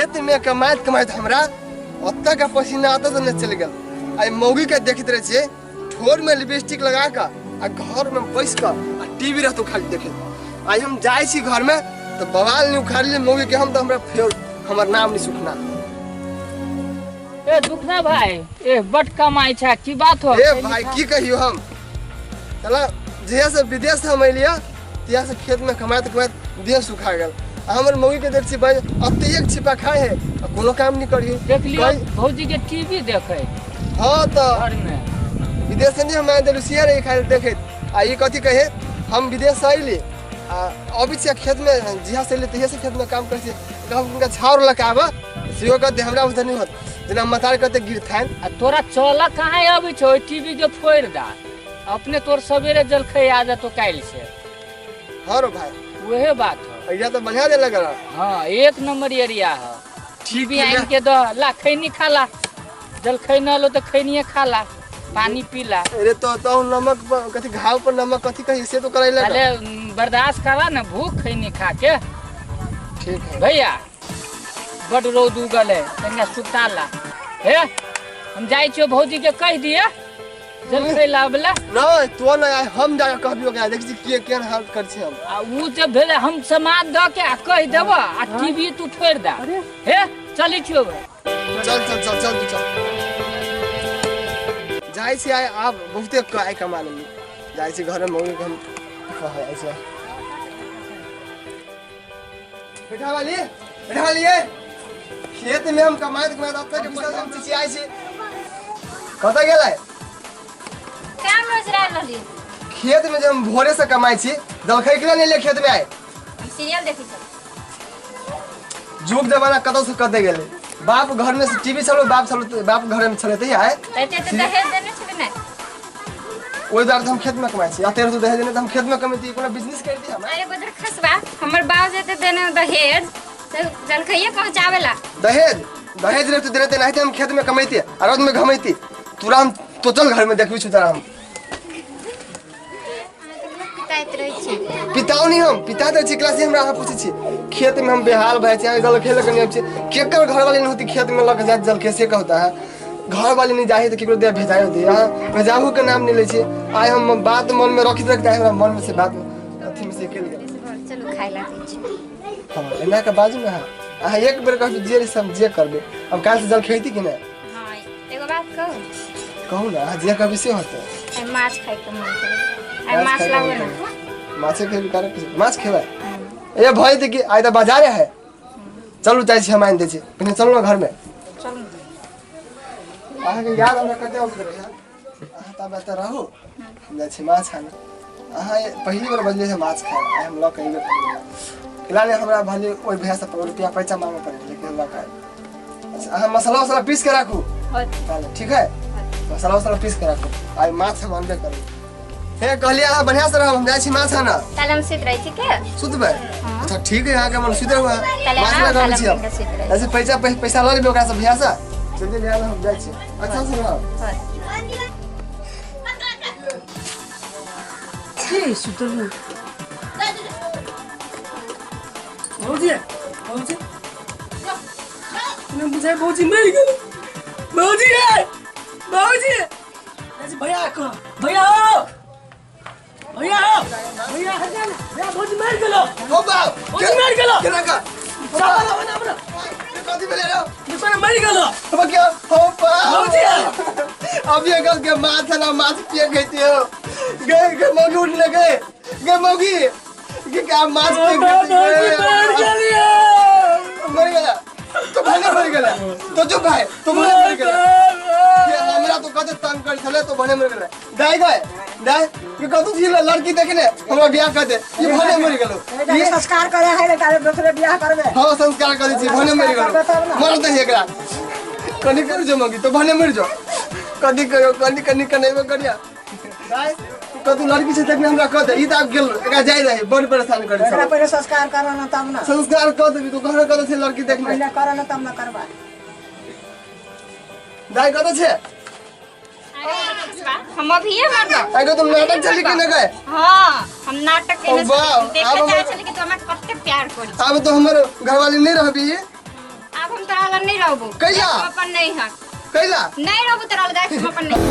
खेत में कमाइत कमाइत हमरा ओतऽ के पसीना ओतऽ से नहि चलि गेल। आइ मौगी के देखैत रहै छियै ठोर में लिपस्टिक लगा कऽ आ घर में बैस कऽ आ टीवी रहतो खाली देखैत। आइ हम जाइ छी घर में तऽ बवाल नहि उखाड़लियै मौगी के हम तऽ हमरा फेर हमर नाम नहि सुखना। ए दुखना भाई, ए बड कमाई छै, की बात हो? ए भाई की कहियो हम चला जहिया से विदेश से हम एलियै तहिया से खेत में कमाइत कमाइत देह सुखा गेल। आ हमर मौगी के देख छी भाई अते एक छिपा खाए है आ कोनो काम नहीं करिए। देख लियो भौजी के टीवी देखे। हाँ तो घर में विदेश से नहीं हम आए देलु सिया रही खाए देखैत। आ ई कथी कहे हम विदेश से अइली आ अबै छियै खेत में जिहा से अइली तहिया से खेत में काम करै छियै। हम हुनका छाउर लऽ के आबऽ सेहो कहते हमरा उधर नहीं होत जेना मतार कहते गिरथान। आ तोरा चलऽ कहाँ अबै छौ ओहि टीवी के फोड़ि दा अपने तोर सवेरे जलखै आ जतो काल्हि से। हाँ रो भाई वहे बात है। एरिया तो बढ़िया दे लग रहा। हाँ एक नंबर एरिया है। टीवी आन के दो ला खैनी खाला जलखै न लो तो खैनिए खाला पानी पीला। अरे तो नमक पर, कथी घाव पर नमक कथी कही से तो कराई लगा। अरे बर्दाश्त करा ना भूख खैनी खा के। ठीक है भैया बड रौद उगल है कनिया सुताला। हे हम जाइ छियो भौजी के कह दिए जलखै लाबला। नहीं तो नहीं आए हम जाके कहबियो के देख छी के केहन हाल कर छी हम। आ उ जब भेलै हम समाद द के आ कह देब आ टीवी तू छोड़ दा। हे चलै छियो भाई। चल चल चल चल तू चल। जाइ छी आइ आब बहुते आइ कमा लेली। जाइ छी घर में मम्मी के हम कहै जाइ छी। बैठा वाली बैठा वाली ए खेत में हम कमाइत कमाइत अब तक पैसा हम चिचियाइ छी। कतऽ गेलै? काम रोजगार रहली। खेत में जब हम भोरे से कमाइ छी जलखै के लिए खेत में आए। हम सीरियल देखै छी। जुग जमाना कतौ से कतऽ गेलै। बाप घर में से टीवी चलो बाप चलो बाप घर में चले आए। एते एते दहेज देने छलै ने। ओहि दुआरे तऽ हम खेत में कमाइ छी। आ तेरे तो दहेज देने तऽ हम खेत में कमेती कोनो बिजनेस करती हम। अरे बदर खसबा हमर बाप जेते देने दहेज से जलखैये पहुंचावेला। दहेज दहेज रे तो देने ते नहीं हम खेत में कमेती आ रौद में घमेती। तोरा हम तो चल घर में देखबी छु तोरा हम। पिताइत रहै छी। पिताओ नहीं हम पिता तऽ छी क्लास हमरा अहाँ पूछै छी। खेत में हम बेहाल भए छी जलखै लऽ कऽ नहि आबै छी। केकर घर वाले नहीं होती खेत में लऽ कऽ जाइत जलखै से कहता है। घर वाले नहीं जाहे तऽ केकरो देह भेजायो दे अहाँ भेजाहू के नाम नहीं लै छी। आइ हम बात मन में रखित रखित हमरा मन में से बात अथी में से निकलि गेल। चलू खाय ला दै छी। हाँ एना के बाजू ने अहाँ। अहाँ एक बेर कहबी जे से हम जे करबै। हम काल्हि से जल खैती कि नहि? हाँ एगो बात कहू। कहू ना अहाँ जे कहबी से होतै। आइ माछ खाय के मन करै। आइ माछ लाबू ना। माछे खेबी कारण माछ खेबै? ए भाई देखी आइ तऽ बाजारे है। चलू जाइ छी हम आनि दै छी। पहिने चलू ना घर में। चलू। अहाँके याद हमरा कते अबैत रहै। अहाँ तऽ आब एतऽ रहू हम जाइ छी माछ आनै। अहाँ पहिली बेर बजलियै से माछ खाय आइ हम लऽ कऽ अयबे करबै। फिलहाल हमरा भले ओहि भैया से रुपया पैसा मांगऽ पड़ै लेकिन हम लऽ कऽ आयब। अच्छा अहाँ मसाला वसाला पीस के राखू। चलो ठीक है मसाला वसाला पीस के राखू आइ माछ हम अनबे करबै। हे कहलियै अहाँ बढ़िया से रहब हम जाइ छी माछ आनऽ। काल्हि हम सुति रहै छी के? सुतबै? अच्छा ठीक है अहाँके मन सुति रहू अहाँ। काल्हि माछ हाँ, लऽ कऽ आबै काल्हि छी हम हम। सुति रहै छी। ऐसे पैसा पैसा लऽ लेबै ओकरा से भैया से। जल्दी भैया हम जाइ छी। अच्छा से रहब। की सुतल भौजी भौजी ने बुझाइ भौजी मरि गेल। भौजी रे भौजी ऐसे भैया को भैया हो भैया हो भैया हट जा ना भैया भौजी मरि गेलो। हो बाप भौजी मरि गेलो। केना का चावल आबो ना अपना। कथी भेलै रे? देखो ना मरि गेलो। अब क्या हो बाप भौजी अब ये गल के माछ ना माछ किए खाइते हो? गए गए मौगी उठने गए गए मौगी के क्या माछ किए भौजी खाइते? मरि गेलिए। मर गेला तो भने मर गेला तो चुप भाई तो भने मर गेला। ये हमरा तो कते तंग कर छले तो भने मर गेला। दाई गए दाई ये कतु छी लड़की देखने हमरा बियाह कर दे ये भने मर गेलो। ये संस्कार करे है ने तारे दोसरे बियाह करबे। हां संस्कार करे छी भने मर गेलो। मर दे एकरा कनी कर जो मगी तो भने मर जो कनी करो कनी कनी कनेबे करिया। दाई कतु लड़की छै देखने हमरा कह दे ई त आब गेल एकरा जाय रहे बड़ परेशान करे छले। एकरा पहिले संस्कार करऽ ना तब ना। संस्कार कर देबी तो घर कतौ छै लड़की देखने। पहिले करऽ ना तब ना करबा। दाई कतौ छै? हम अभिये मरब। अरे तुम नाटक चली कि न गए? हाँ हम नाटक केने ओ बाप, छली। देखे आब चाहे हमर छली कि तू हमरा कते प्यार करी। आब तो हमर घरवाली नहीं रहबी। आब हम तोरा लग नहीं रहबो। कैला? हम अपन नहीं है। कैला? नहीं रहबो तोरा लग, हम अपन नहीं।